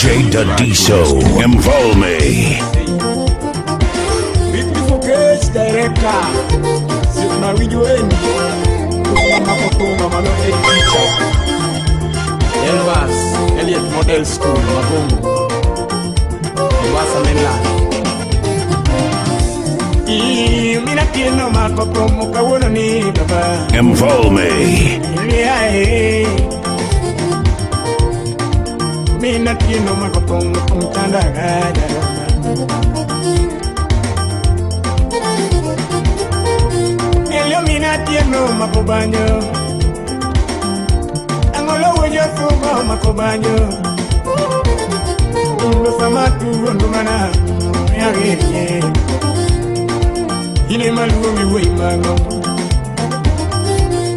DJ Dadiso Mfalme. Director, na winjo mano e teacher. Elvas, Elliot Model School, Magongo. Mombasa mainland. Mina tieno mako promo kawuono ni baba. Mfalme. Mina tieno mako promo kumchanda gada. Mina tieno makobanyo Angolo wejo thumba makobanyo Undo samatu ndumana yagerie Ine maluongi wei mango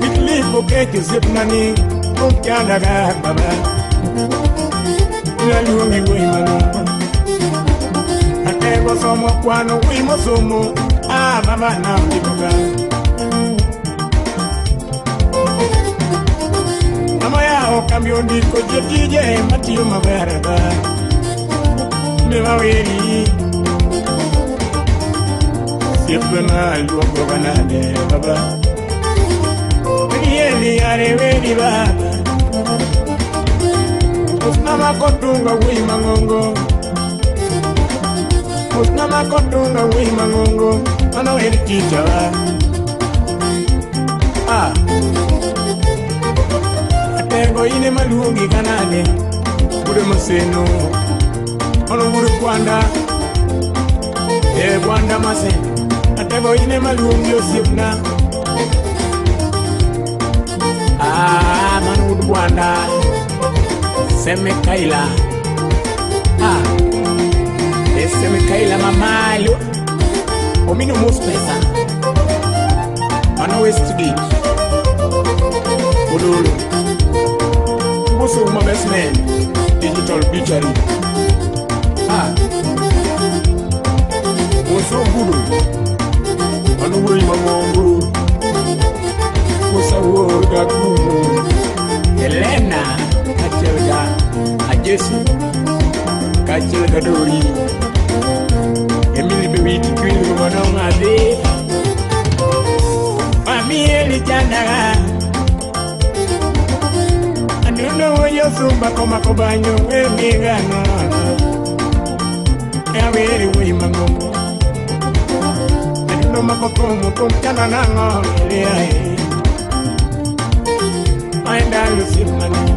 Mitlipo keke zepnani Kumchanda ga baba Ine luongi wei mango Atego somo kwano wei mosomo Ah baba na mdiboga Cambio ndiko jotije matiyo maber ba ne maweri siepna luongo banane baba Yeli are weni baba Usna makotunga wi mangongo Usna makotunga wi mangongo mano eri ticha ah Tego ine maluongi kanane Bude maseno Ono bude kwanda E kwanda maseno Atego ine maluongi osiepna Ah, manu bude kwanda Seme kaila Ah E seme kaila mamalo Omino mos pesa Mano Westgate Odolo Also, my best man, digital butchery. Ah, also guru. Anu mamongo. Musa woga guru. Elena, kachelga, ajesu, kachelga dori. Emily baby tikwili manonga de. Mami eli jana. Adundo yo zumba koma kobanyo we migano ya weri we mangongo adundo makokomo kumchana nango ile ai aenda lusimani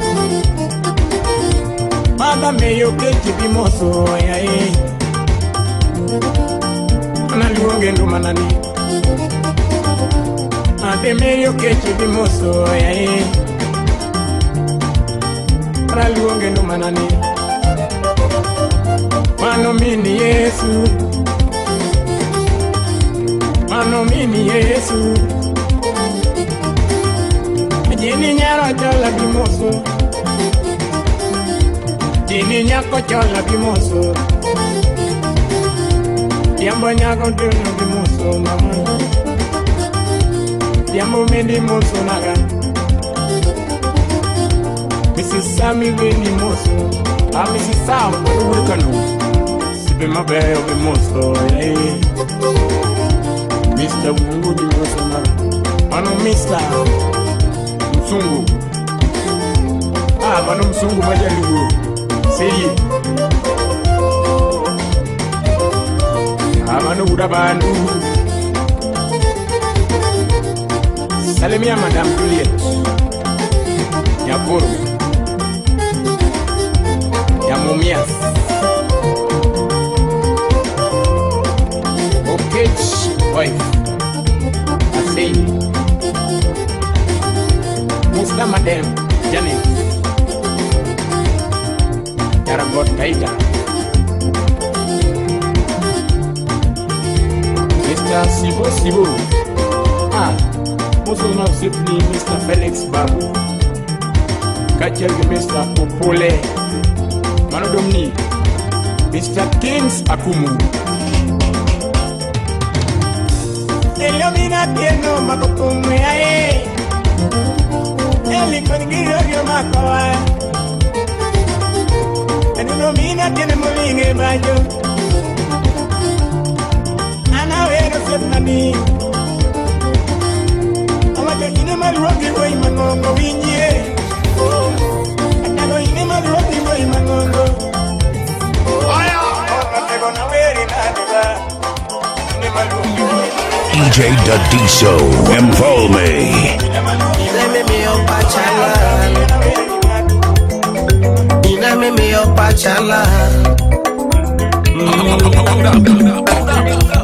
baba meyo kechi bimoso ya e ana luonge ndumanani ade meyo kechi bimoso ya e Luonge no manani Mano mini Yesu Mano mini Yesu Jini nyaro chola bimoso Jini nyako chola bimoso Diambo nyako tuno bimoso mama Diambo mendi moso naga Mrs. Sammy Winnie Moso, ah Mrs. Sam, what Sibe mabeyo bimoso, eh. Mr. Wungu bimoso na, mano Mr. Msungu, ah mano Msungu majaluo, sei. Ah mano Udabandu, Salimia Madame Juliet, Nyaporo. Mumias Okech wife Asei Musta Madam Janet Taragot Taita Mr. Sibo Sibo Ah Musa Sipni Mr. Felix Babu Kachel Mr. Popole Manodomni, Mr. Kings Akumu. Elomina tieno makokumwe ae. Eli kongirio makoa. Mina tiene molinge bajo. Ana wero sepnani. Awacho ine maluoki woi mangongo winjie. Atalo ine maluoki woi mangongo. Oya, otego na weri na duga. Ine maluoki woi. DJ Dadiso Mfalme. Iname mio pachala.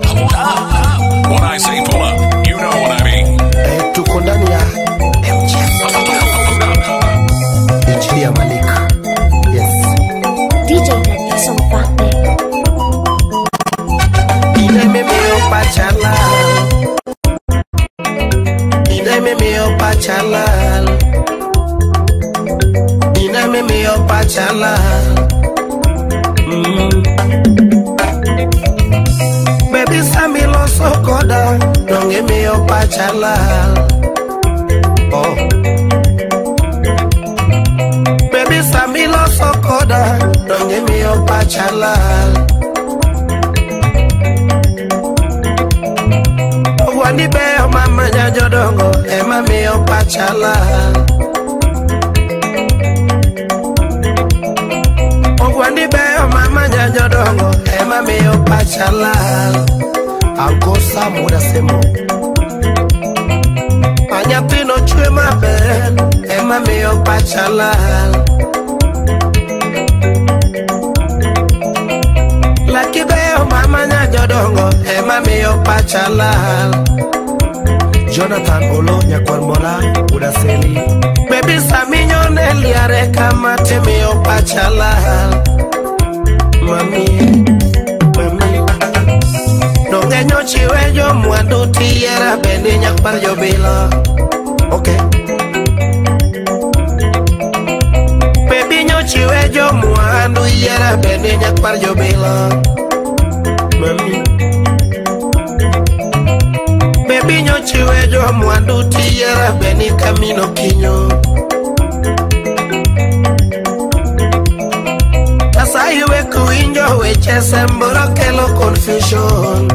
When I say pull up, you know what I mean. Tuko ndani ya MGS. Injili ya Malik. Yes. DJ Dadiso Mfalme. Iname mio pachala. Iname mio pachala. Iname mio pachala. Baby Sammy loso koda, donge mio pachala. Oh. Baby Sammy loso koda, donge mio pachala. Wani be mama nyajodongo, ema mio pachala. Wani be mama nyajodongo, ema mio pachala. Anko Samu semo. Anyapino chwe maber, ema mio pachala. Laki be mama nyajodongo, ema mio pachala. Jonathan Olo nyakwar Mola Udaseli. Baby Saminyo neliare kama temio pachala. Mami, mami. Donge nyochi wejo mwandu tiera bende nyakwar jobilo. Okay. Baby nyochi wejo mwandu tiera bende nyakwar jobilo. Mami. Baby nyochi wejo mwandu tiera beni kamino kinyo. Sasa iwe kuinjo weche semboro kelo confusion.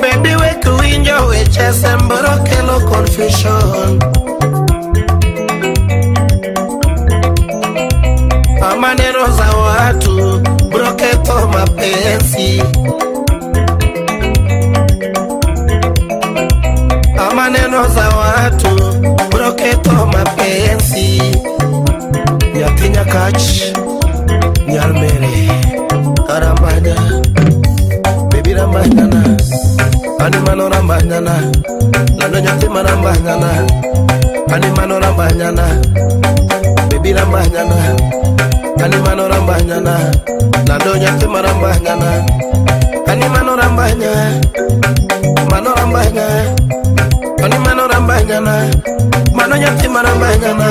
Baby we kuinjo weche semboro kelo confusion. Amaneno za watu broketo mapenzi. Amaneno za watu broketo mapenzi. Nyathi nyakach nyar mere arambanya. Baby rambanyana, ani mano rambanyana. Lando nyathi marambanyana, ani mano rambanyana. Baby rambanyana, ani mano rambanyana. Lando nyathi marambanyana, ani mano rambanya. Mano rambanya, ani mano rambanyana. Mano nyathi marambanyana,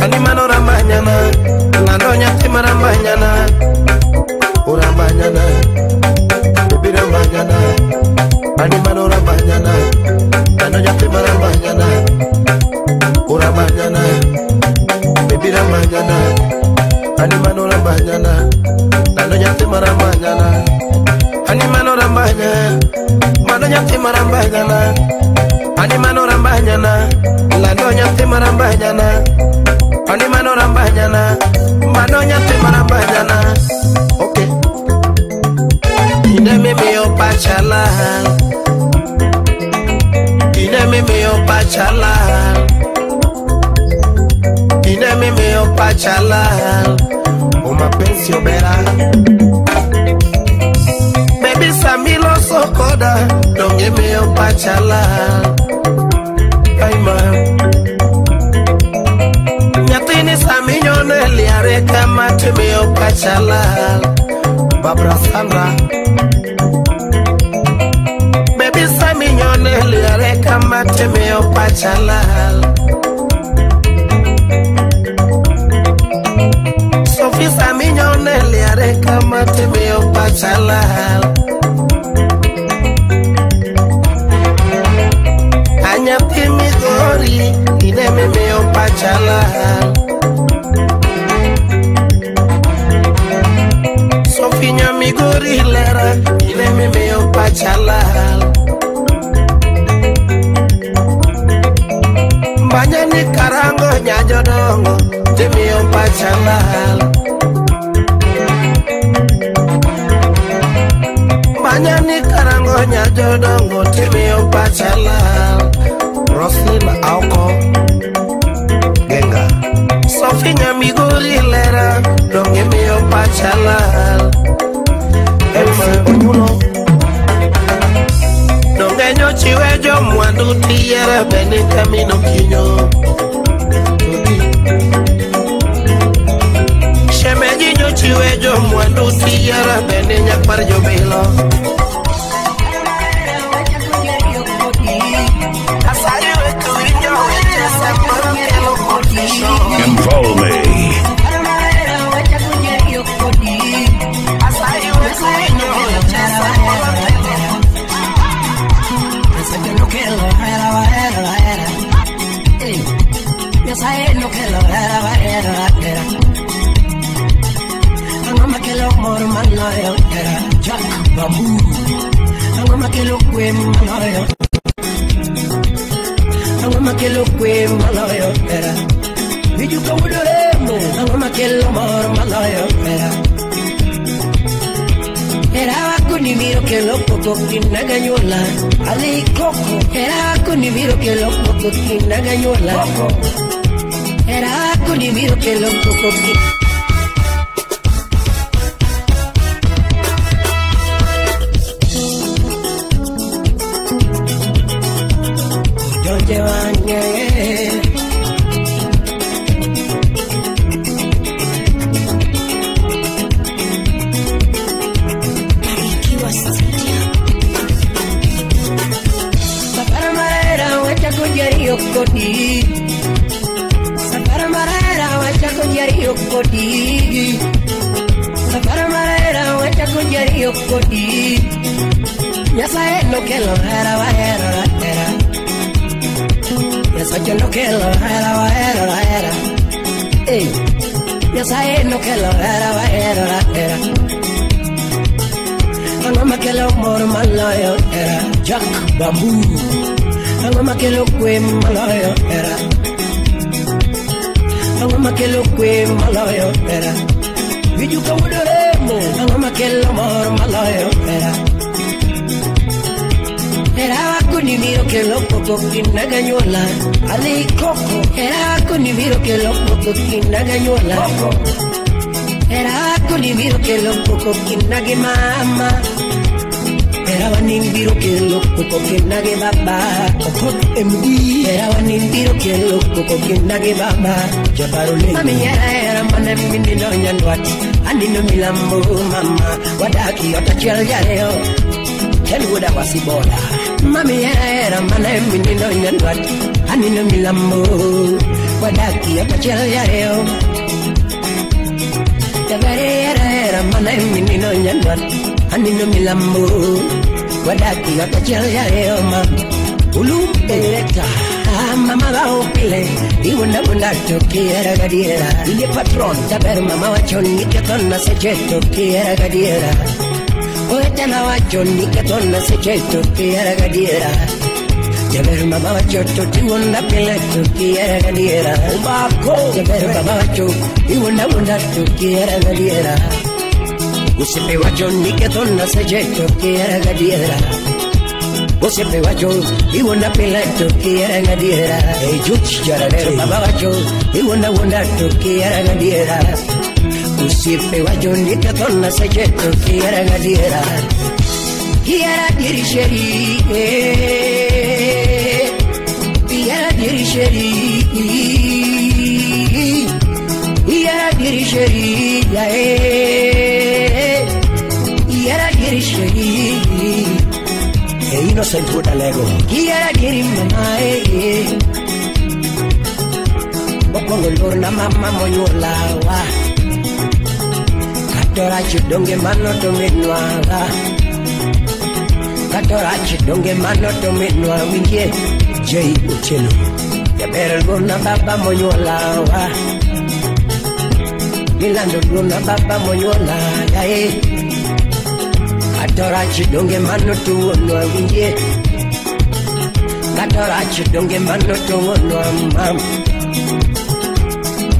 ani mano rambanyana. Lando nyathi marambanyana. Urambanyana, baby rambanyana, ani mano rambanyana. Lando nyathi marambanyana. Urambanyana, baby rambanyana, ani mano rambanyana. Lando nyathi marambanyana. Ani mano rambanya, mano nyathi marambanyana. Ani mano rambanyana, lando nyathi marambanyana. Ani mano rambanyana, mano nyathi marambanyana. Okay. Ine mimi opachala. Ine mimi opachala. Ine mimi opachala. O mapenzi obera. Baby Samilo sokoda, donge mi opachala. Ay ma. Nyathini Saminyo neliare kama timi opachala. Babra Sandra. Baby Saminyo neliare kama timi opachala. Sophie Saminyo neliare kama timi opachala. Anyathi migori ine mimi opachala. lal. Manyani karango nya jodongo timiyo pacha lal. Roslyn Aoko Genga Sophie Nyamigori lera donge miyo pacha lal. MC Onyulo donge nyochiwe jomwandu tiyiero bende kamino kinyo. Shemeji nyochiwe jomwandu tiyiero bende nyakwar jobilo. Mfalme.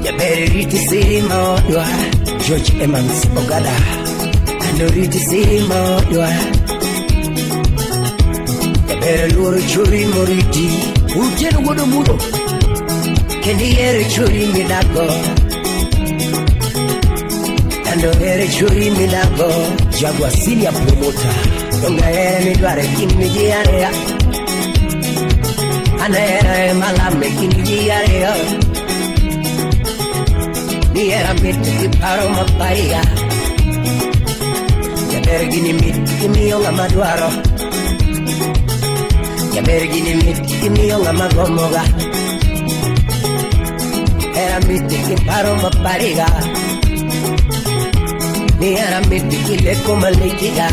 Jaber riti siri maodwa George Evans Ogada Anoriti siri maodwa Jaber luoro churi moriti Utieno wuodo mudho Kendo ihero churi midago Kendo ihero churi midago Jaguar senior promoter Donge hera midwaro e kind ji ariyo An hera ema lamo e kind ji ariyo Ni hera mit gi paro mapariga Jaber gini mit imiyo ng'ama dwaro Jaber gini mit imiyo ng'ama gomboga Hera mit gi paro mapariga Ni hera mit gi leko malikiga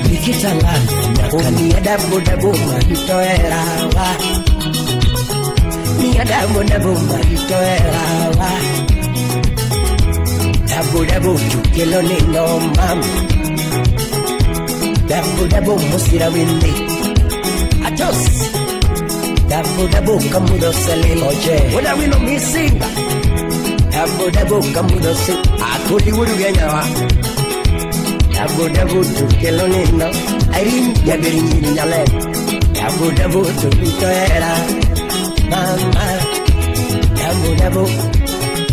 Nikita Lando Omiya dabo dabo marito hera wa Miya dabo dabo marito hera wa Dabo dabo chukelo nindo mam Dabo dabo musira windi Atos Dabo dabo kamudo selil oje Wada wino misinga Dabo dabo kamudo se Akuli wudu genyawa Dabo dabo chukelo nindo Irene jaberi nyiri nyale Dabo dabo chukito era Mama Dabo dabo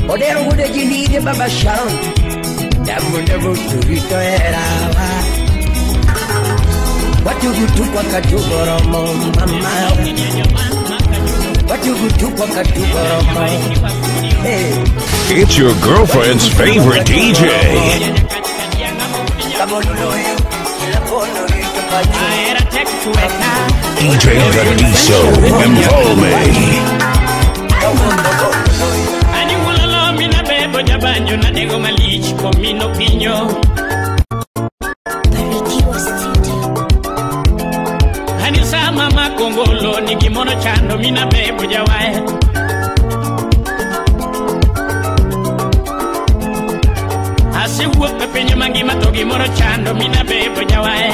Odero wude jini baba Sharon Dabo dabo chukito era Watugutu kwa katugoromo mama Watugutu kwa katugoromo. Hey. It's your girlfriend's favorite DJ. DJ Dadiso Mfalme. Mama Kongolo ni gimono chando mina bebo jawae Asiwuok e piny mangima to gimoro chando mina bebo jawae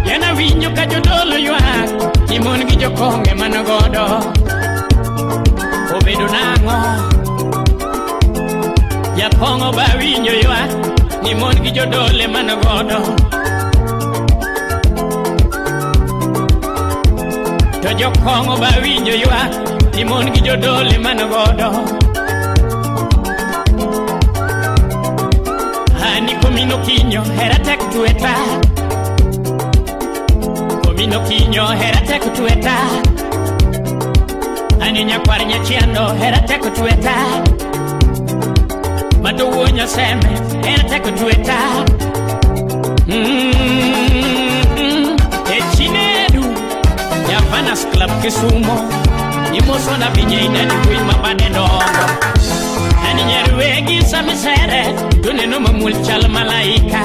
Yana winjo ka jodolo ywak ni mon gi jokong'e manogodo Obedo nang'o Jakong'o ba winjo ywak ni mon gi jodole manogodo To jokong'o ba winjo ywak ni mon gi jodole manogodo Ani komino kinyo hera tek tweta Komino kinyo hera tek tweta Ani nyakwar nyachiendo hera tek tweta Mato wuonya seme hera tek tweta E chinedu Javanas Club Kisumo Imoso na pinye idadi kui mabade dongo Ani nyarwegi samisere Tuneno mamul chal malaika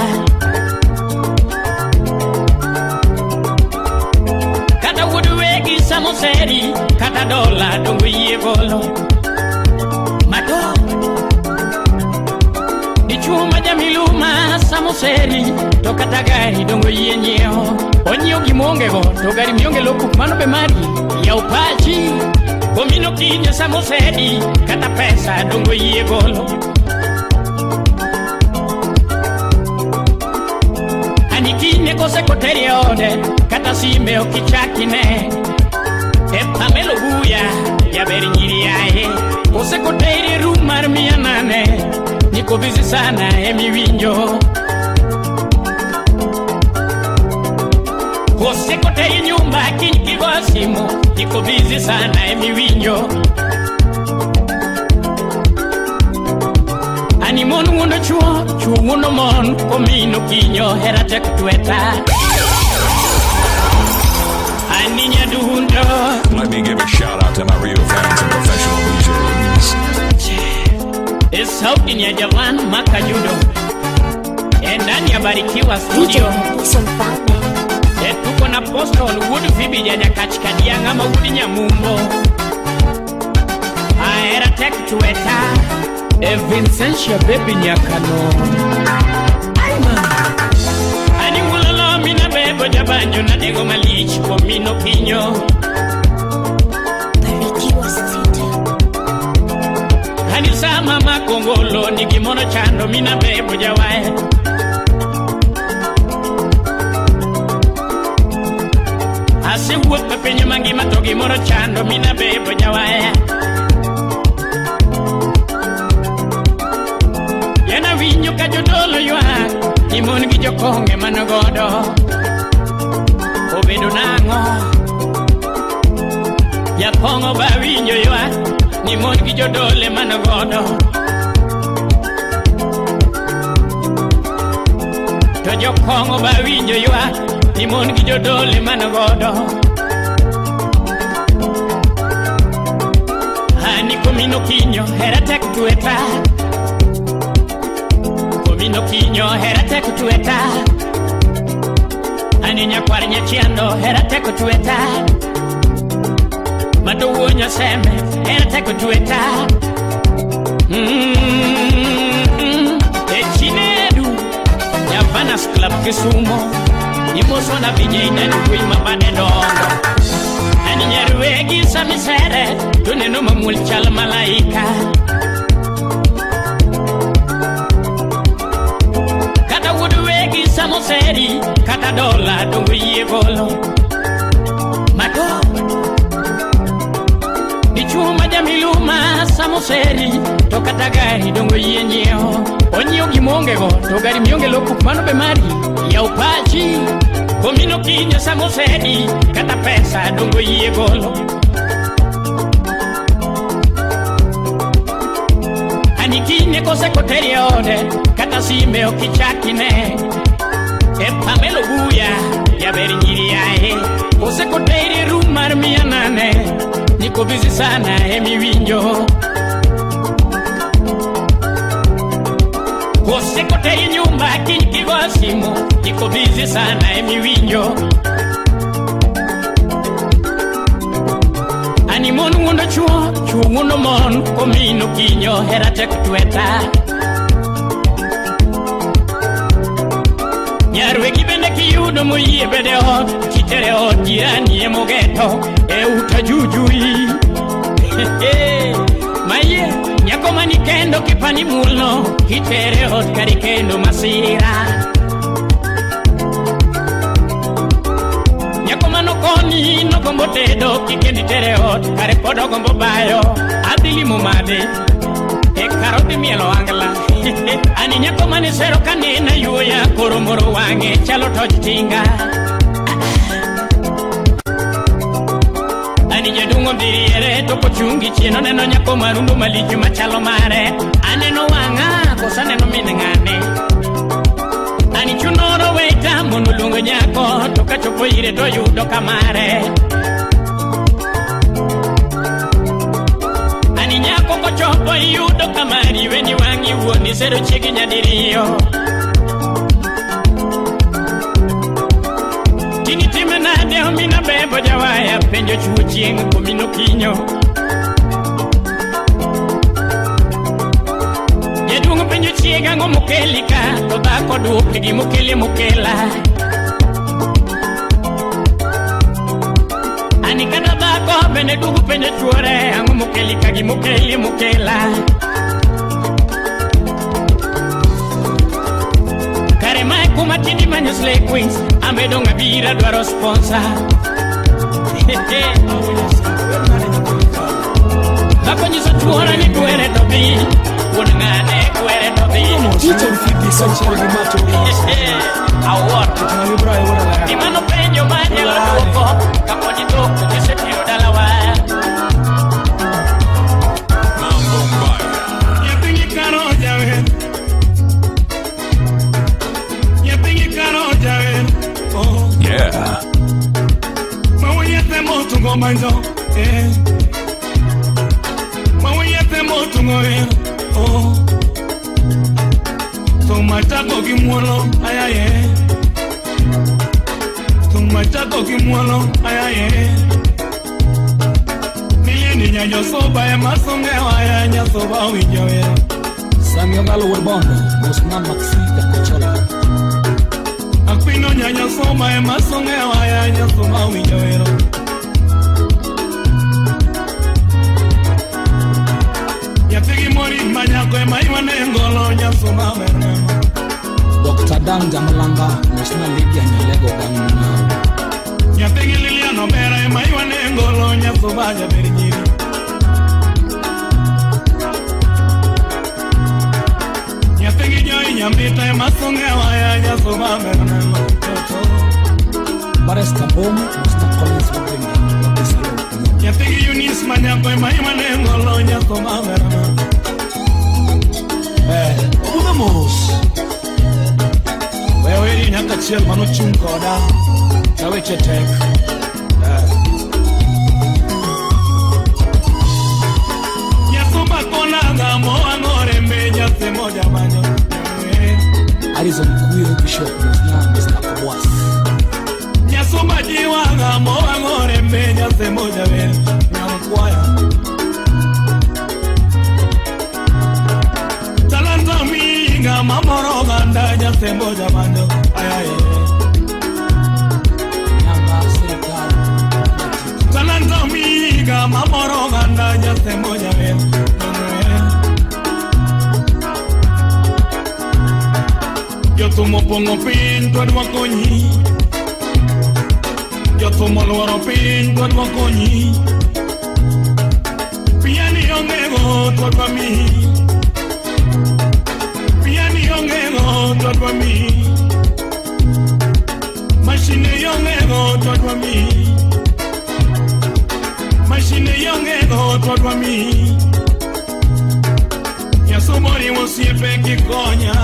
Kata wuduwegi samoseri Kata dola dongo yie golo Mato Dichuo jamiluma samoseri To kata gari dongo yie nyiewo Onyiewo gima go to gari mionge lokuk mano be mari Yaw pachi Komino kinyo samoseri Kata pesa dongo yie golo Ani kinye kose koteri e ode Kata sime ok ichak ine E Pamelo Buya jaber nyiri yaye Kose koteri e room mar 800 Niko busy sana emiwinjo Kose koteri nyumba kiny kigo simu Niko busy sana emiwinjo Ani mon wuondo chuo, chuo wuondo mon Komino kinyo hera tek tweta Ani nyadundo. Let me give a shout out to my real fans and professional DJs. E sauti ni ya Javan Makajudo E ndani ya Barikiwa Studio E tuko na Postal Wood Fibi ya Nyakachikadia ngama Wood Nyamumbo Aera tek tweta E Vincentia baby Nyakano Ani mulolo mina bebo jabanjo na digo malich komino kinyo Anisa mama kongolo ni gimono chando mina bebo jawae. Asewuok e piny mangima to gimoro chando mina bebo jawae. Yana winjo ka jodolo ywak ni mon gi jokong'e manogodo. Obedo nang'o? Jakong'o ba winjo ywak ni mon gi jodole manogodo. To jokong'o ba winjo ywak ni mon gi jodole manogodo. Ani komino kinyo hera tek tweta. Komino kinyo hera tek tweta. Ani nyakwar nyachiando hera tek tweta. Mado wuo nyaseme hera tek tweta. E chinedu Javanas Club Kisumo. Imoso na vijay nani kui mabade dongo. Ani nyarwegi samisere tuneno mamul chal malaika. Kata wuduwegi samoseri kata dola dongo yie golo. Mado dichuma jamiluma samoseri to kata gari dongo yie nyiewo. Onyiewo gima go to gari mionge lokuk mano be mari. Yaw pachi komino kinyo samoseri kata pesa dongo yie golo. Ani kinye kose koteri ode kata sime ok ichakine. E Pamelo buya jaber nyiri ae. Kose koteri room mar 800 niko busy sana emiwinjo. Kose koteri nyumba kiny kigo simu niko busy sana emiwinjo. Ani mon wuondo chuo, chuo wuondo mon komino kinyo hera tek tweta. Nyarwegi bende kiyudo moyie bede ot, kitere ot jirani emogeto e uta jujui. Maye nyako mani kendo kipani mulno kitere ot kari kendo masira. Nyako mano koni nogombo tedo kikendi tere ot kare pod ogombo bayo. Adhi limo made e karo dhi mielo angla. Ani nyako mane sero kanena yuoya koro moro wang'e chalo toch tinga. Ani jaduong' odhi to kochungi chien oneno nyako marundu malich machalo mare. Aneno wang'a koso aneno min ng'ane. Ani chunoro weta mondo oluong nyako to kachopo ire to yudo kamare. Ani nyako kochopo iyudo kamari weni wang'i wuon isero chiegi nyadiriyo. Tini time nade omina bebo jawaya penjo chuo chieng' komino kinyo. Jaduong' penjo chiega ang'o mokeli ka to dhako duoke gimokeli mokela. Ani kata dhako bende duogo penjo chuore ang'o mokeli ka gimokeli mokela. Kare mae kuma tindi manyo Slay Queens amedo ng'abira dwaro sponsor. Dhako nyiso chuora ni kwere to dhi, wuon ng'ane kwere to dhi. Awuoro gimano penjo manyalo duoko kapod ithok tisetero dalawa. Nyathini karo jawer, nyathini karo jawer, oh. Yeah. Mawiyete motungo manjo, eh. Mawiyete motungo eh, oh. Tumachako gimuolo ayaye. Tumachako gimuolo ayaye. Milieni nyanyosoba emasonge waya nyasoba winjo eh. Samuel Galo Bondo, Mosman Maxi Kochola. Aquino nyanyosoba emasonge waya nyasoba winjo eh. Nyathigi mori manyako ema iwane ngolo nyasuma bernema. Dr. Dan Jamalanga mosna Lydia Nyalego Gangna. Nyathigi Lilian Obera ema iwane ngolo nyasuma jaber nyiri. Nyathigi Joy Nyambita ema sunge waya nyasuma bernema. Bares Kabom mosna Collins Mabinga. Nyathigi Eunice manyako ema iwane ngolo nyasuma bernema. Obudho mos. Wewe nyaka chiel manochung' koda ka weche tek. Nyasuma kona ngamo ang'ore me nyathi moja manyo. Harrison Kuyo Bishop mosna Mr. Kobwas. Nyasuma jiwa ngamo ang'ore me nyathi moja wer nyamkwaya. Talanta minga mamoro ganda nyathi moja manyo. Ayaye. Nyanga serikal. Talanta minga mamoro ganda nyathi moja wer. Jothum opong'o piny to adwa konyi. Jothum olworo piny to adwa konyi. Piani ongego to adwa miyi. Piani ongego to adwa miyi. Mashine ongego to adwa miyi. Mashine ongego to adwa miyi. Nyasuma oriwo osiepe kikonya.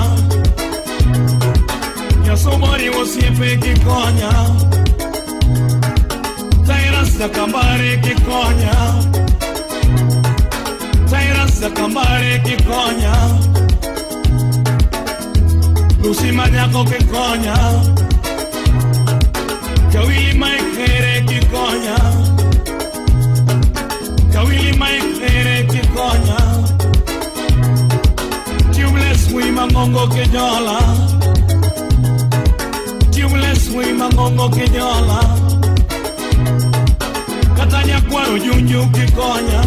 Nyasuma oriwo osiepe kikonya. Tyrus Jakambare kikonya. Tyrus Jakambare kikonya. Lucy Manyako kikonya. Kawili Mike Here kikonya. Kawili Mike Here kikonya. Tubeless wi mangongo kinyola. Tubeless wi mangongo kinyola. Kata nyakwaro junju kikonya.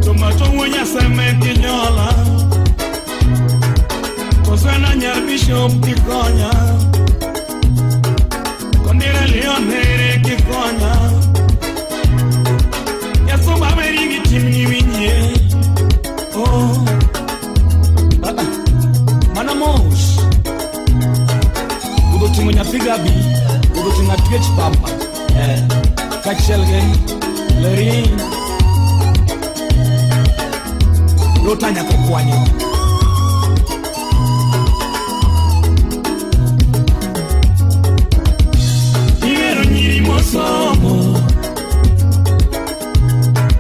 Tomato wuonya seme kinyola. Toswena nyar Bishop kikonya. Kondire Leon Here kikonya. Nyasuma beri gi timni winje. Oh. Mana mos. Udo ting'o nyathi Gabi, udo ting'o atwech pamba. Kaachiel gi Lerin. Lota nyaka kwanyo. Ihero nyiri mosomo.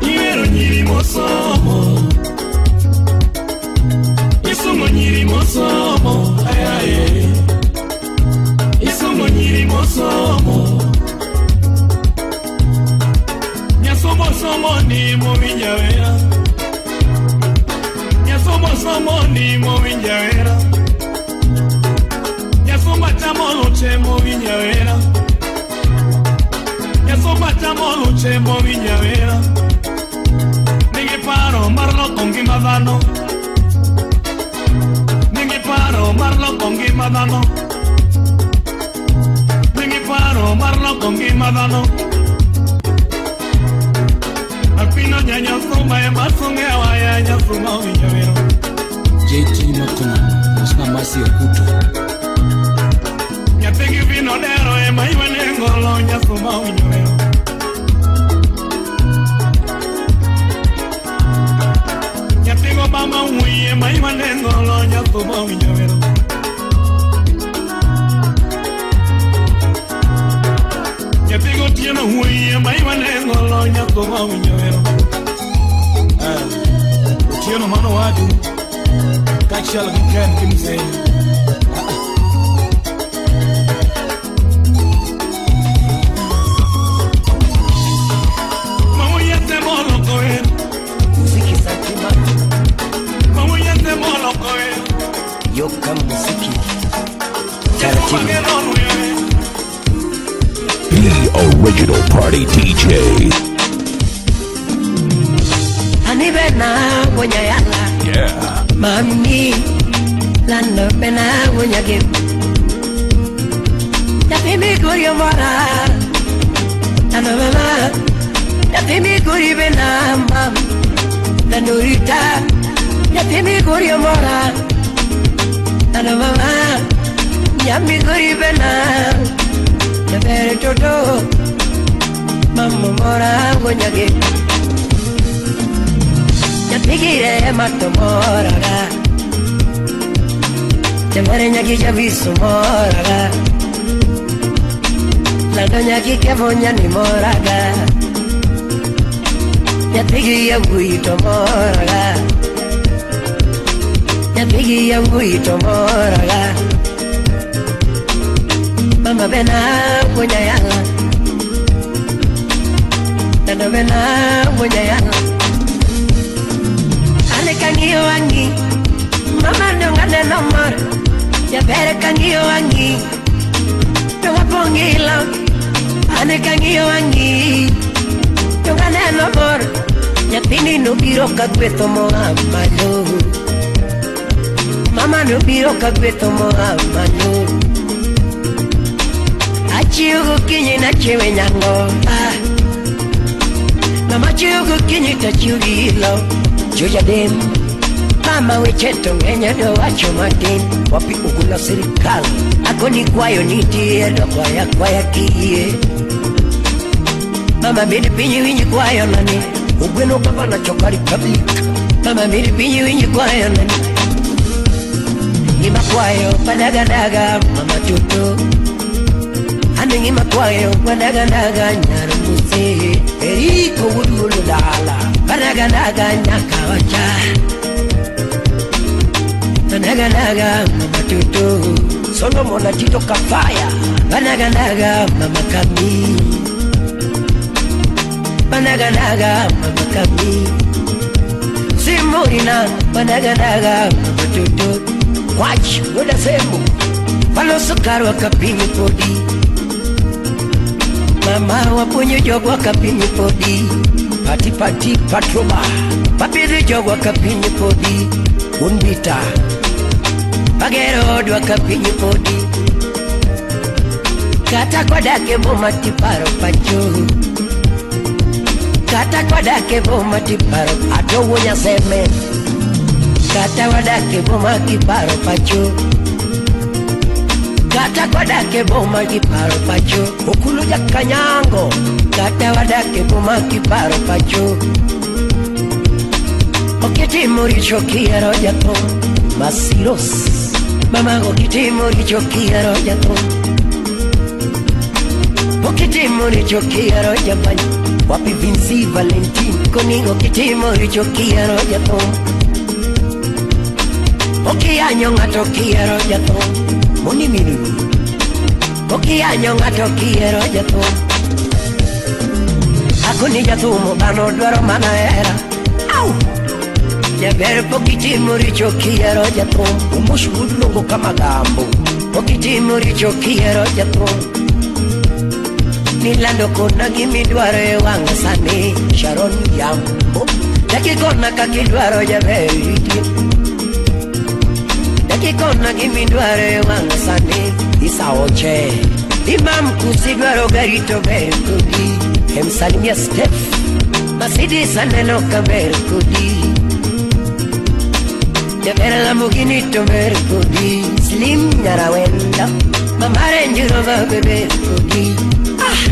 Ihero nyiri mosomo. Isomo nyiri mosomo. Ayaye. Isomo nyiri mosomo. Nyasomo somo ni mowinja wera. Nyasomo somo ni mowinja wera. Nyasoma chamo luche mowinja wera. Nyasoma chamo luche mowinja wera. Nigi paro mar loko ngima dhano. Nigi paro mar loko ngima dhano. Nigi paro mar loko ngima dhano. Apino nyanya suma ema sunge waya nyasuma owinjo wero. JT Makona mosna Masi Okuto. Nyathigi vino dero ema iwane ngolo nyasuma owinjo wero. Nyathigo mama wuoyi ema iwane ngolo nyasuma owinjo wero. Nyathigo tieno wuoyi ema iwane ngolo nyasuma owinjo wero. Otieno mano wadu kaachiel gi Ken gi mzee. Mawuyete moloko en. Muziki za kimani. Mawuyete moloko en. Yoka muziki. Taratibu. The original party DJ. Anibe bena wonya yala. Yeah. Mami lando bena wonya ge. Nyathi migori omora. Lando mama. Nyathi migori bena mam. Lando rita. Nyathi migori omora. Lando mama. Nyathi migori bena. Nyabere toto. Mama mora wonya ge. Nyathigire matomoraga. Nyamare nyaki jabisu moraga. Lando nyaki kevonya ni moraga. Nyathigiya wuito moraga. Nyathigiya wuito moraga. Mama bena wonya yala. Lando bena wonya yala. Kangiyo wangi, mama nonga neno mor. Jabere kangiyo wangi, nonga pongilo. Ane kangiyo wangi, nonga neno mor. Nyathini nobiro ka gwetho moa malo. Mama nobiro ka gwetho moa malo. Achiewo gokinyi nachiewe nyango. Mama achiewo gokinyi tachiewo gi ilo. Joja dem, mama weche to ng'eny do wacho matin. Wapi ugula sirikal, akoni kwayo nitie do kwaya kwaya kiyie. Mama bed piny winj kwayo nani, ogweno gavana choka republic. Mama bed piny winj kwayo nani, ngima kwayo padagadaga mama tutu. Ane ngima kwayo padagadaga nyar muse. Eriko wudulo dala. Panaganaga nyakawacha. Panaganaga mama tutu. Solomon Tito Kafaya. Panaganaga mama Kami. Panaganaga mama Kami. Simurina panaganaga mama tutu. Watch woda semu. Palo sukar wakapinyi podi. Mama wapunyo jog wakapinyi podi. Pati pati patroba. Papidhi jog wakapinyi podi. Unbita. Pagero od wakapinyi podi. Kata kwadake boma tiparo pacho. Kata kwadake boma tiparo ato wunya seme. Kata wadake boma kiparo pacho. Kata kwadake boma kiparo pacho. Okulu jakanyango. Kata wadake boma kiparo pacho. Okitimo richo kiero jathum Masiros. Mama okitimo richo kiero jathum. Okitimo richo kiero jabanyo. Wapi Vinci Valentin. Koni okitimo richo kiero jathum. Okiyanyo ng'ato kiero jathum. Moni minuru. Okiyanyo ng'ato kiero jathum. Akoni jathum dhano dwaro mana hera. Au! Jaber pok itimo richo kiero jathum. Umosh wuod longo kama gambo. Pok itimo richo kiero jathum. Nilando kona gimidwaro e wang' sani. Sharon Yambo. Dakikona kakidwaro jaber nitie. Dakikona gimidwaro e wang' sani. Isaoche. Imam kusidwaro gari to ber kodi. Emsalimia Steph. Mercedes aneno ka ber kodi. Jaber Lamborghini to ber kodi. Slim Nyarawenda. Mama Range Rover be ber kodi. Ah!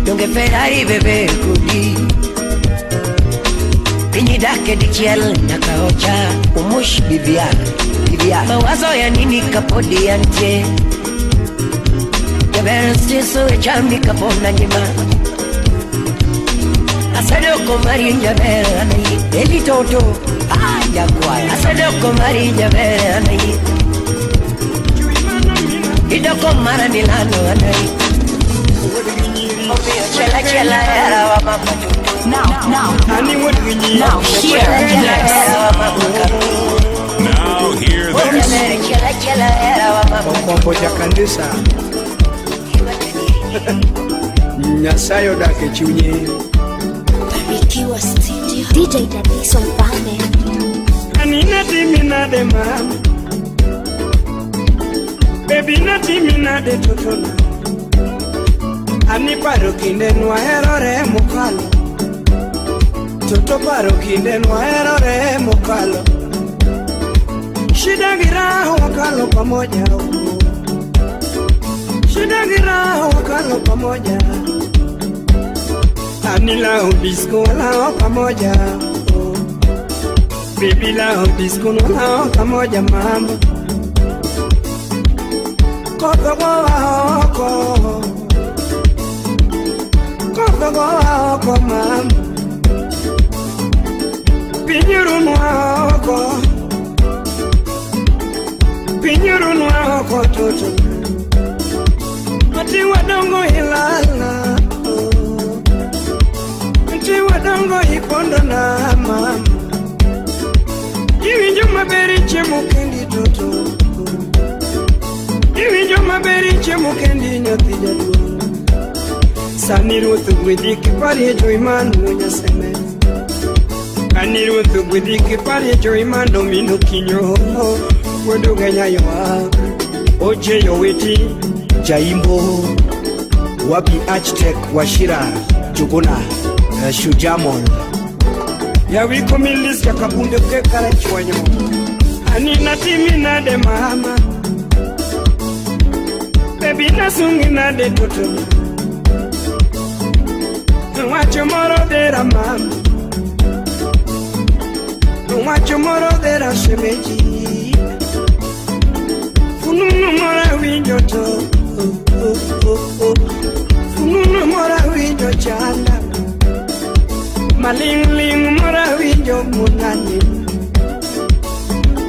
Donge Ferrari be ber kodi. Piny dake dichiel nyaka ocha. Umush BBR. BBR. Mawazo ya nini kapodi antie. Jaber siso e chambi kapona ngima. Asedoko mari jaber anayi. Eli toto. Ah, jakwaya. Asedoko mari jaber anayi. Idoko mara milano anayi. Chela chela era wa mama tutu. Now, now, now hear this. Now hear this. Chela chela era wa mama. Okombo ja kanisa. Nyasaye odak e chunyi. Barikiwa Studio. DJ Dadiso Mfalme. Anina timina de mama, baby na timina de totona. Ani paro kinde nwaherore mokalo, toto paro kinde nwaherore mokalo. Shida gi raha wakalo pamoja, shida gi raha wakalo pamoja. Ani lao disco lao pamoja, baby lao disco lao pamoja mama. Koto go oko, koto go oko mama. Pinyuru oko, pinyuru oko toto. Ati wadongo ilala, ati wadongo ipondo na mama. Iwinjo maber chiemo kendi toto, iwinjo maber chiemo kendi nyathi jaduong'. Sani ruoth ogwedhi kiparie joimano Nyaseme. Ani ruoth ogwedhi kiparie joimano mino kinyo wuod Ugenya ywak. Oje Yoweti Jaimbo Wapi Architect Washira Juguna Shujamon Yawiko milis yakabunde ke karachuanyo. Ani natimi nade mama, baby nasungi nade toto. Wacho moro dera mama, wacho moro dera shemeji. Fununu mora winjo to, fununu mora winjo chanda. Maling ling mora winjo munani.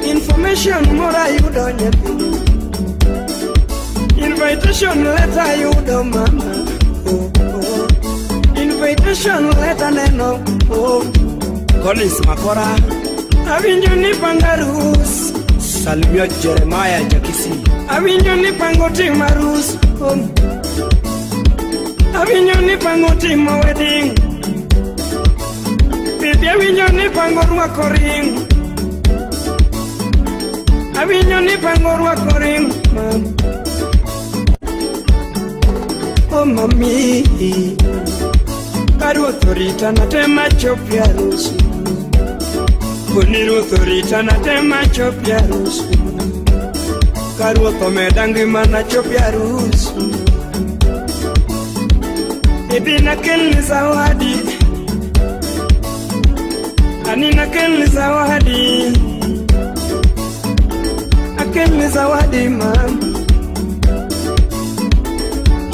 Information mora yudo nyathi. Invitation letter yudo mama. Oh, oh. Invitation letter neno. Oh. Collins Makora Awinjo ni pangarus. Salimia Jeremiah Jakisi Awinjo ni pango timo arus. Oh. Awinjo ni pango timo wedding. Baby awinjo ni pango rwako ring. Awinjo ni pango rwako ring. Mam. Oh mami, ka ruoth orita natema chopi arus. Koni ruoth orita natema chopi arus. Ka ruoth omeda ngima nachopi arus. Ebi nakelni zawadi, ani nakelni zawadi, akelni zawadi mam.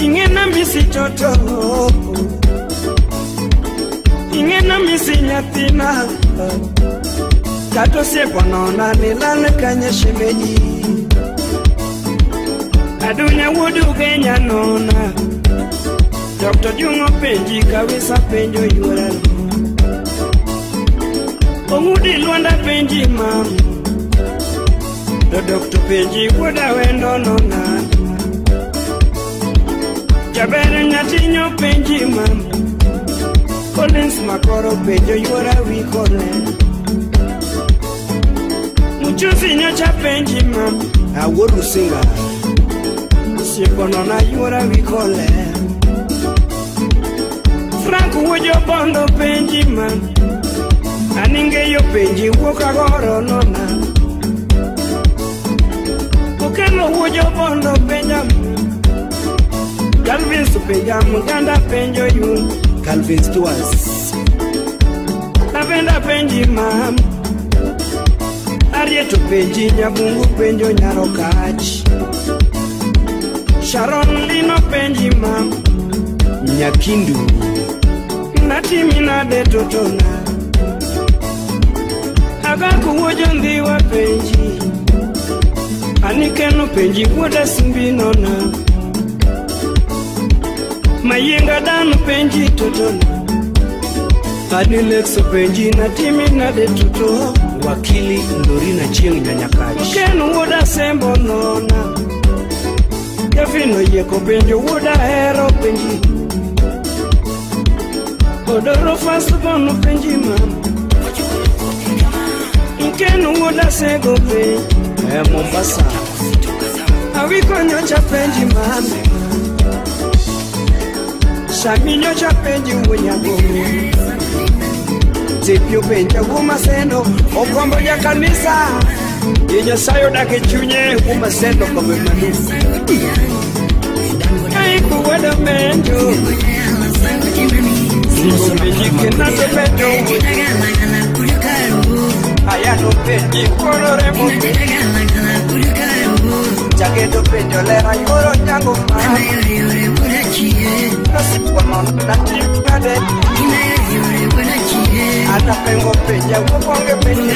Ingena misi toto, ingena misi nyathina. Kato osiepo nona ni lal kanye shemeji. Adunya wuod Ugenya nona. Dr. Jung'o penji kawisa penjo yuora. Ong'udi Lwanda penji mam. To Dr. penji wuoda wendo nona. Jaber nyatinyo penji mam. Collins Makoro penjo yuora wikole. Mchuzi nyocha penji mam. Awuod Usinga Osiepo nona yuora wikole. Frank wuojo bondo penji mam. Aningeyo penji wuok agoro nona. Okelo wuojo bondo penja. Calvin penja muganda penjo yu. Calvin Stewart Lavenda penji mam. Arieto penji nyabungu penjo nyarokach. Sharon Lino penji mam. Nyakindu Natimi nade totona. Agaku wuojo ndhiwa penji. Anikeno penji wuoda simbi nona. Mayenga dano penji totona. Adilexo penji natimi nade toto. Wakili Ndorina Chieng' Nyanyakach Okeno wuoda sembo nona. Kevin oyieko penjo wuoda hero penji. Odoro fast bono penji mama. Nkenu woda sego pe e Mombasa. Awiko nyocha penji mama. Shami nyocha penji wonyago. Tipyo penja wuma sendo okombo ya kanisa. Nyasaye odake chunye wuma sendo kome manu. Ai kuwada menjo. Ayano peji kolore mo Jagedo pejo lera yoro nyango ma Ana pengo peja wokonge peje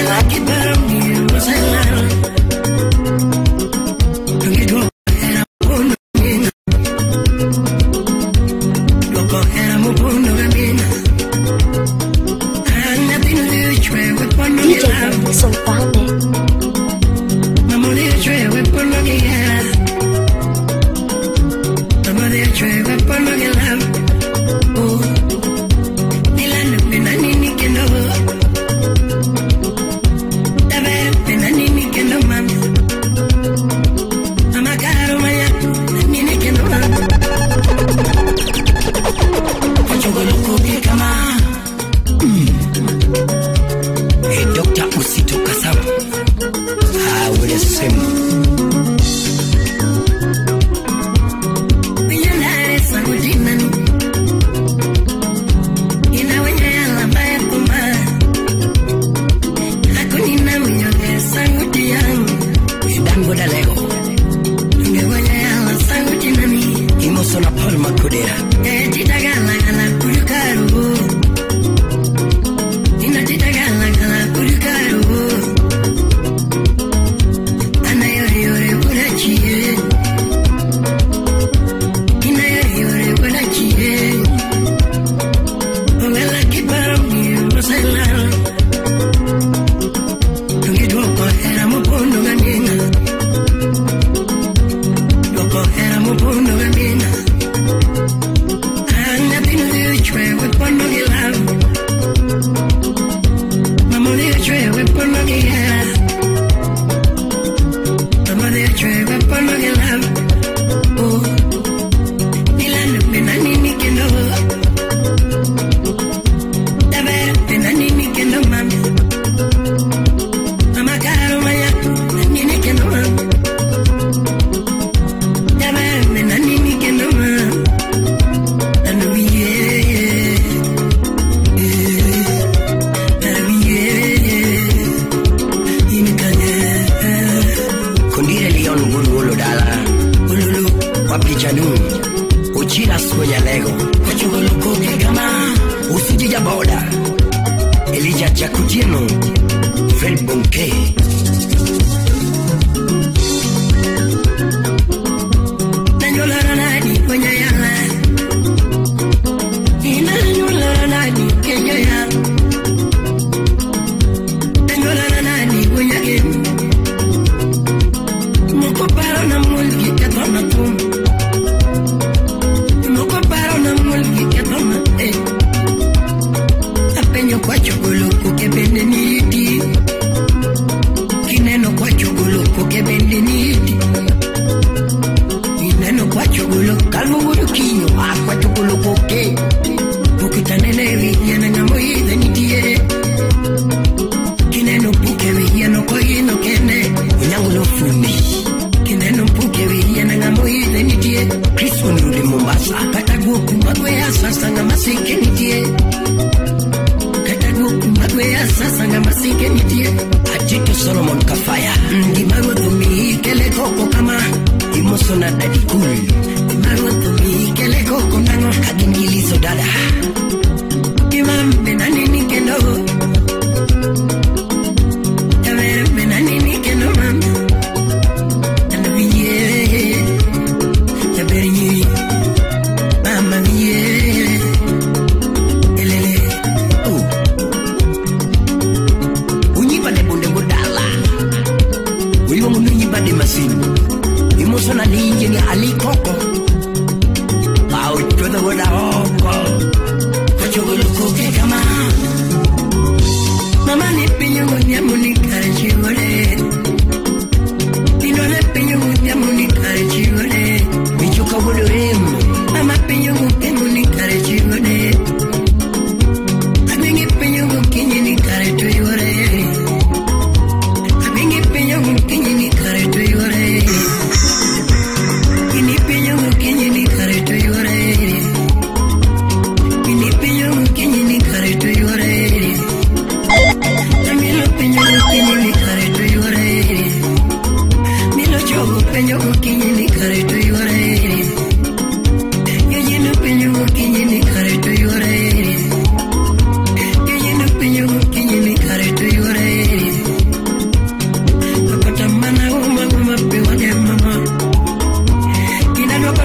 Alikoko.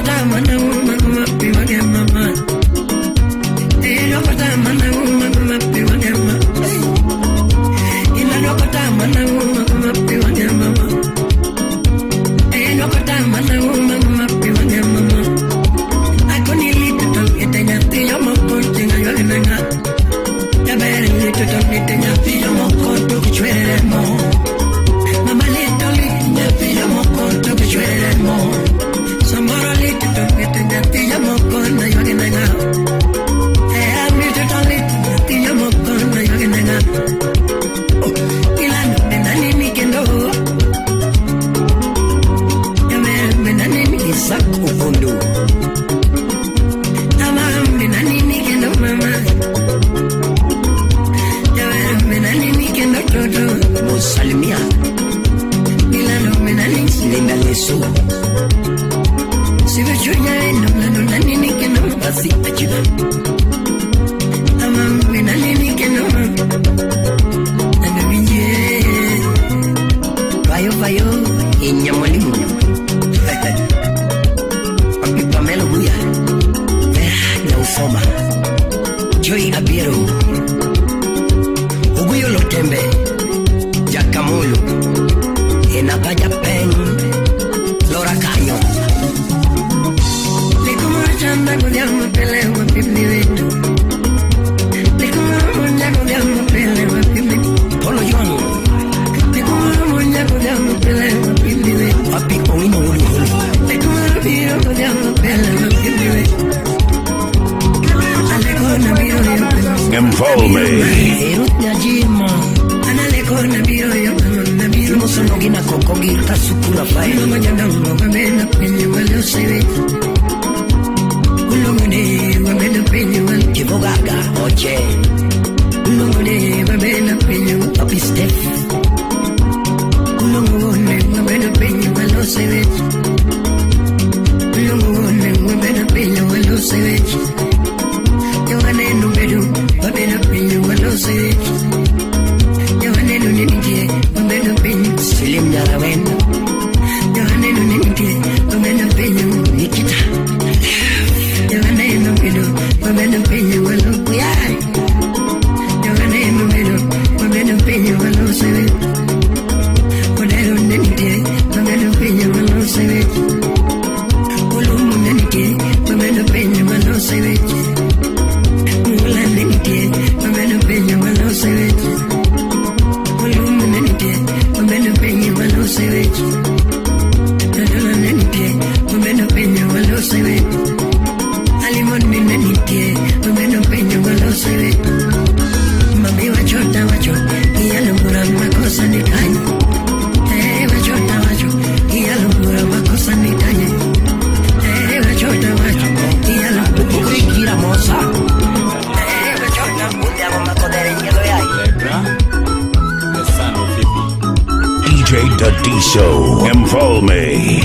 Dadiso Mfalme. DJ Dadiso Mfalme.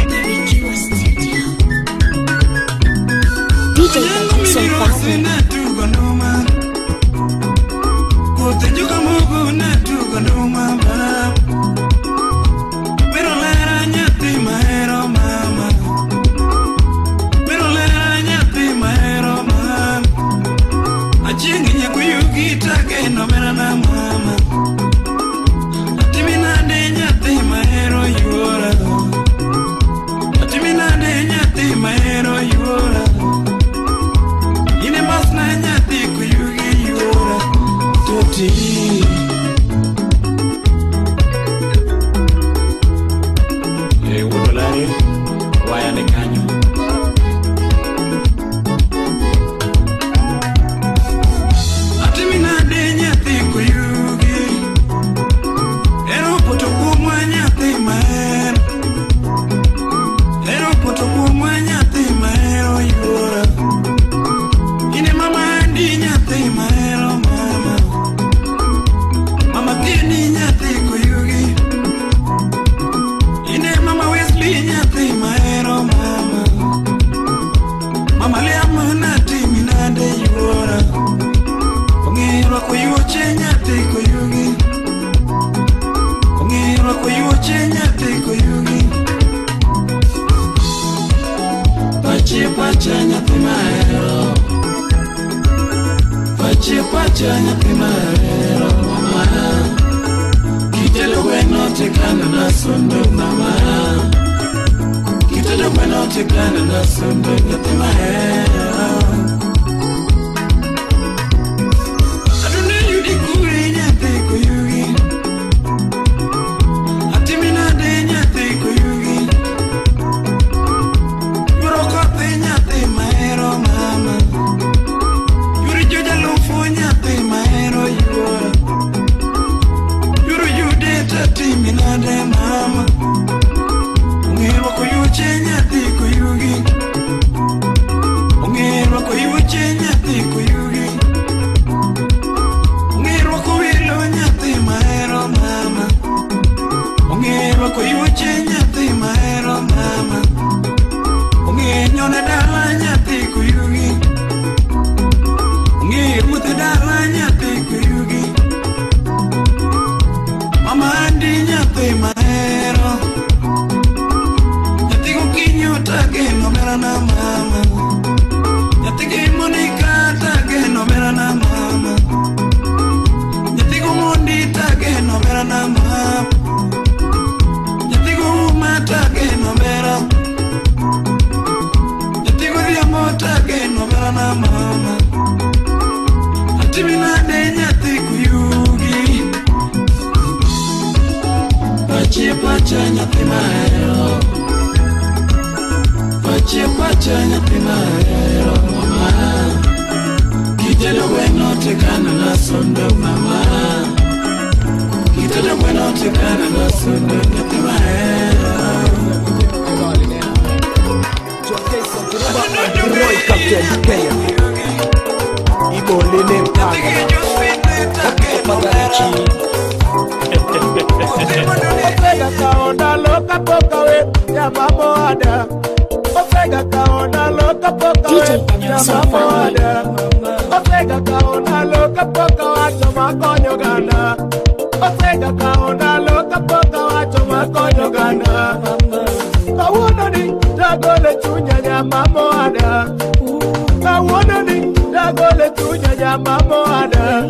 Ero poto kumwanya thima ero yu. Pachi pacha nyathi mahero. Pachi pacha nyathi mahero mama. Kitedo gweno tikano na sundo mama. Kitedo gweno tikano na sundo nyathi mahero. Adune yudi kuri nyathi kuyugi. Atimina de nyathi kuyugi. Yuro kothi nyathi mahero mama. Yuri jojalufu nyathi mahero yuora. Yuru yude tatimina de mama. Ong'erwa koyuche nyathi kuyugi. Ong'erwa koyuche nyathi kuyugi. Ong'erwa kowilo nyathi mahero mama. Ong'erwa koyuche nyathi mahero mama. Ong'e nyone dala nyathi kuyugi. Ong'e ruoth dala nyathi kuyugi. Mama andi nyathi mahero. Nyathi gokinyo tageno berana mama. Nyathi gi Monica tageno berana mama. Nyathi go Mondi tageno berana mama. Nyathi go Uma tageno bera. Nyathi go Dhiambo tageno berana mama. Atimina de nyathi kuyugi. Pachi pacha nyathi mahero. Pachi pacha nyathi mahero mama. Kitedo gweno tikano na sundo mama. Kitedo gweno tikano na sundo nyathi mahero. Roy Captain Kenya. Ibolele mpaka. Ofega kaona loka poka we ya mamo ada. Ofega kaona loka poka we ya mamo ada. Ofega kaona loka poka wacho makonyo gana. Ofega kaona loka poka wacho makonyo gana. Kawuono ni dagole chunya ya mamo ada. Kawuono ni dagole chunya ya mamo ada.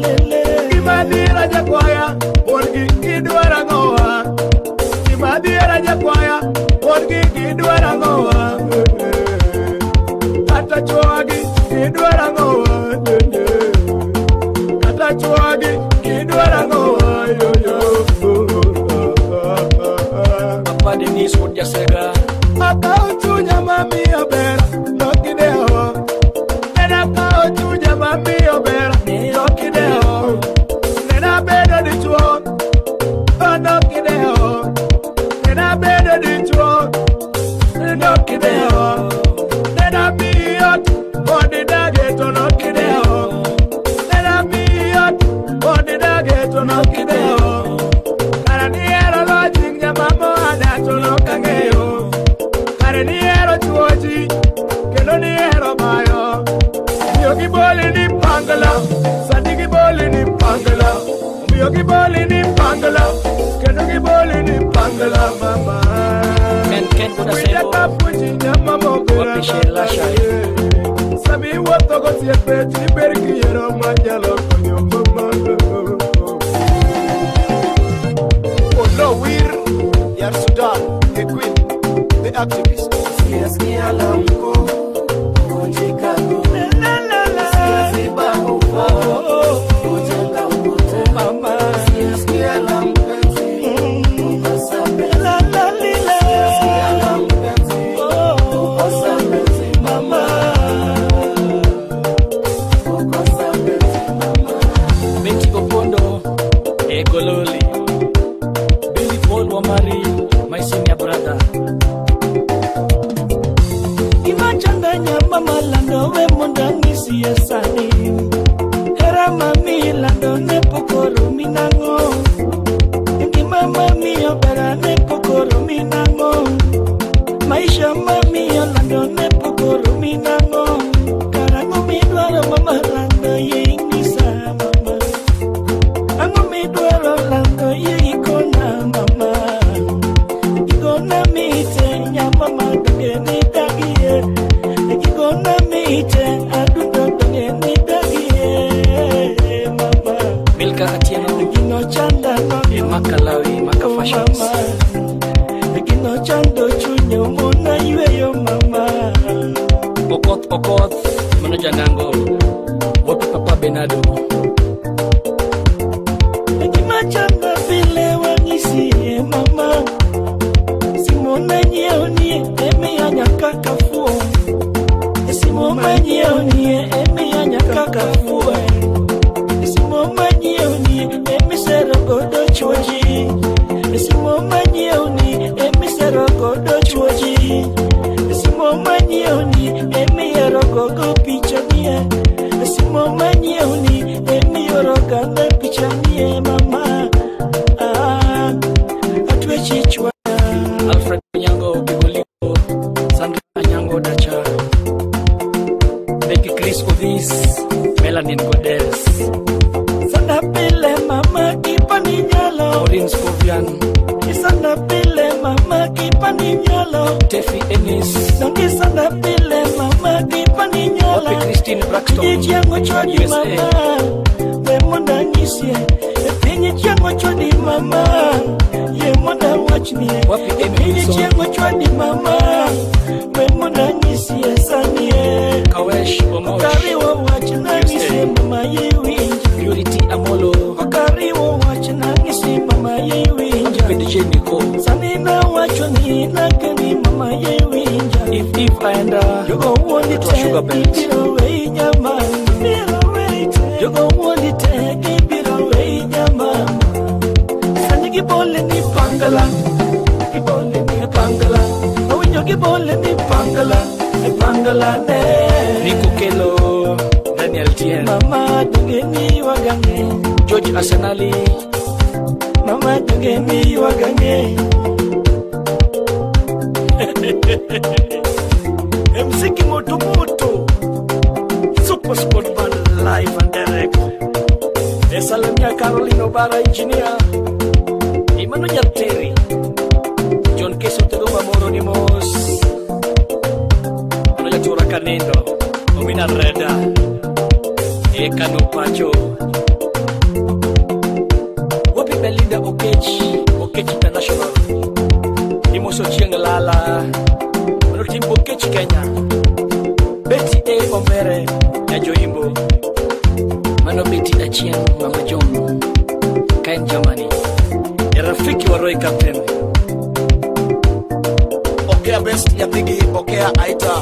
Gimadira jakwaya borgi gidwara ngowa. Gimadira jakwaya borgi gidwara ngowa. Kata chuagi gidwara ngowa. Kata chuagi gidwara ngowa. Yo yo. Papa Denis Wodjasega. Akao chunya mami obera nokideo. Nena kao chunya mami obera nokideo. Nena bedo dichuo nokideo. Nena bedo dichuo nokideo. Nena miyo bodi dage to nokideo. Nena miyo bodi dage to nokideo. Kara niero lojing nyamamo ada to nokang'eyo. Kare niero chuoji kendo niero bayo. Miyo giboli ni pangala, sani giboli ni pangala. Miyo giboli ni pangala, kendo giboli ni pangala mama. Men Ken Winja Bodasebo. kapuji nyamamo Wapishe Lasha. Sami wuotho gosiepe tiber kiyiero manyalo konyo mama. Olowir Yar Sudan, the queen, the activist. Sikia la mkuu kuvunjika guu. Sikia ufa kujenga ukuta. Sikia la mpenzi kukosa penzi. Sikia la mpenzi kukosa penzi mama. Kukosa penzi mama. Betty Opondo Egololi. Billy Paul Wamari, my senior brother. Imachanganya mama lando we mondangisi sani. Hera mami lando ne pokoro minango. Ngima mami obera ne pokoro minango. Maisha mami lando ne pokoro minango. Karango midwaro mama lando ye ingisa mama. Ango midwaro lando ye ikona mama. Ikona mite nya mama dogeni tagie. ite adundo donge ni dagie mama. Milka Atieno gino chanda no e Makalawi Maka Fashions. Gino chando chunyo mona yweyo mama. Okoth Okoth mano janango wapi Papa Benado. Gima chanda pile wang'isi mama. Simona nyiew nie emiya nyaka kafuo. Simoma nyiew nie emiya nyaka kafuo. Simoma nyiew nie emisero godo chuoji. Simoma nyiew nie emisero godo chuoji. Simoma nyiew nie emiyero gogo picha nie. Simoma nyiew nie emiyoro gana picha nie mama. Ah, atwe chichwa. Alfred Nyango Kigoliko, Sandra Nyango Dacha, Becky Chris Odis, Melanin Godes. Sana pile mama kipani nyalo. Maureen Scovian. Sana pile mama kipani nyalo. Tefi Ennis. Dongi sana pile mama kipani nyalo. Wapi Christine Braxton. Chiango chodi USA. Mama. We monda nyisie. Pinyi chiango chodi mama. Ye monda wachnie. Wapi Amy Pinyi Wilson. chiango chodi mama. We monda nyisie sanie. Kawesh Omosh. Okariwo wachna nyisie mama ye winja. Purity Amolo. Okariwo wachna nyisie mama ye winja. DJ Nico. Sani na wacho ni nakeni mama ye winja. If aenda Jogo wuondi Kutoa te Sugar Belt. ibiro wei nyama. Ibiro wei te. Jogo wuondi te ibiro wei nyama. Sani gibole ni pangala. Gibole ni pangala. Awinjo gibole ni pangala. E pangala ne. Nico Kelo, Daniel Tien, Mama donge ni wagange. George Arsenali, Mama donge ni wagange. MC Kimoto Moto Super Sport Band live and direct. Esalamia Caroline Obara engineer. Imano Jateri John Keso Tego Moro ni mos. Ano Jatura Kanendo Omina Reda Ekano Pacho. Wapi Belinda Okech Okech International. Imoso Chieng Lala Mano Timbo Okech Kenya. Betty A Omere Nyajoimbo. Mano Betty Achieng Mama John Kain Germany. Ya rafiki wa Roy Captain. Pokea best Nyathigi, pokea Aita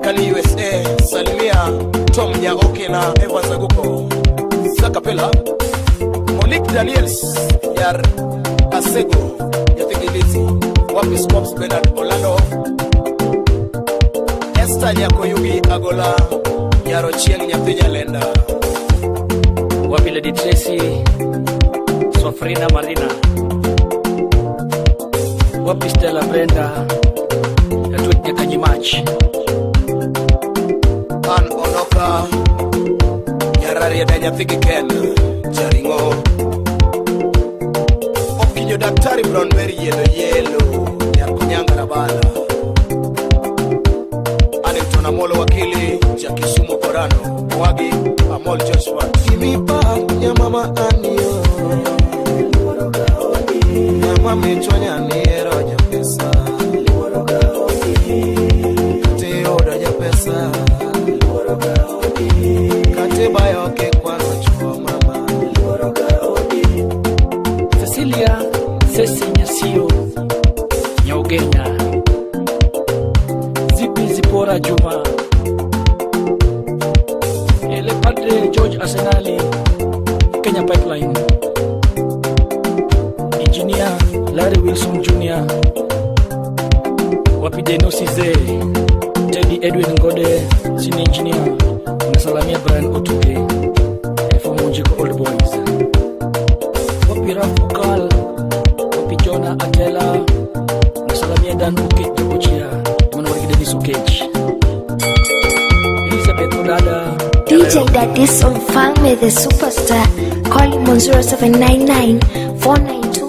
Kali USA, salimia Tom Nyaoke na Eva Zaguko Zakapela Monique Daniels Yar Asego Nyathigi Lizzy Wapi Scops Bernard Orlando Esther Nyakoyugi Agola Yaro Chieng Nyathi Nyalenda. Wapi Lady Tracy Sofrina Marina. Wapi Stella Brenda Yatuet Nyakanyi Mach. An Onoka Nyararieda Nyathigi Ken Jaringo Okinyo Daktari Brown Mary Yelo Yelo Nyarkunyanga Rabala Anington Amolo Wakili Jakisumu Korano Wagi Amol Joshua Kimipa nyamama anio. Nyama michwanya niero japesa. Kate oda japesa. Kate bayo ke kwano chuo mama. Cecilia Ceci Nyasio Nyaugenya. Zipi Zipora Juma. Ele Padre George Arsenali Kenya Pipeline. Engineer Larry Wilson Jr. Wapi Deno Size Teddy Edwin Ngode Senior Engineer. Nasalamia Brian Otuke from Mojiko Old Boys. Wapi Raf Okal Wapi Jonah Atela. Nasalamia Dan Okech Jokochia Emmanuel Dennis Okech. Elizabeth Odada DJ Dadis on Mfalme the Superstar. Call him on 0799 492